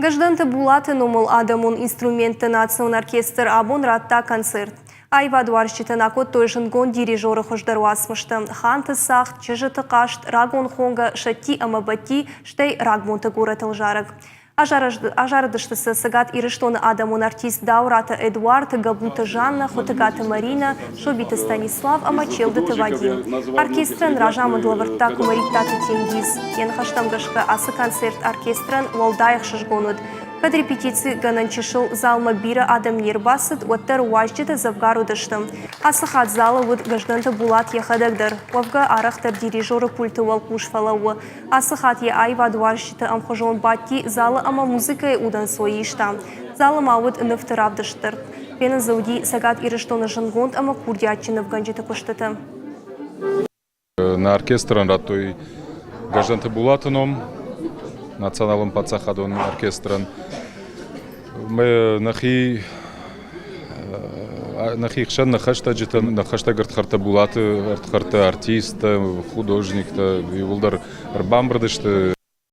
Гӕздӕнты Булаты номыл адӕмон инструментты национ оркестр абон радта концерт. Аивадуарзджытӕн акодтой зындгонд дирижеры хуыздӕр уацмыстӕ «Ханты цагъд», «Чызджыты хъазт», «Рагон хонгӕ», «Сӕтти ӕмӕ Бӕтти», стӕй «Рагбонты горӕтыл зарӕг». Азарыдысты сӕ Цӕгат Ирыстоны адӕмон артист Дауыраты Эдуард, Гӕбуты Жаннӕ, Хуытыгаты Маринӕ, Собиты Станислав ӕмӕ Челдыты Вадим. Оркестрӕн разамынд лӕвӕрдта Куымӕридтаты Тенгиз. Йӕ ныхӕстӕм гӕсгӕ ацы концерт оркестрӕн уӕлдай ӕхсызгон уыд. Кӕд репетицигӕнӕн чысыл залмӕ бирӕ адӕм не рбацыд, уӕддӕр уазджытӕ дзӕвгар уыдысты. Ацы хатт залы уыд Гӕздӕнты Булат йӕхӕдӕг дӕр. Уӕвгӕ, арӕхдӕр дирижеры пульты уӕлхъус фӕлӕууы. Ацы хатт йӕ аивадуарзджыты ӕмхуызон бадти залы ӕмӕ музыкӕйы удӕнцой иста. Залы ма уыд нывты равдыст дӕр. Фенын дзы уыди Цӕгат Ирыстоны зындгонд ӕмӕ курдиатджын нывгӕнджыты куыстытӕ. Нӕ оркестрӕн радтой Гӕздӕнты Булаты ном националон паддзахадон оркестрӕн. Нӕхи нӕхи хсӕн нӕ хӕстӕджытӕ, нӕ хӕстӕг ӕрдхӕрдтӕ Булаты ӕрдхӕрдтӕ, артисттӕ, художниктӕ иууылдӕр ӕрбамбырд сты.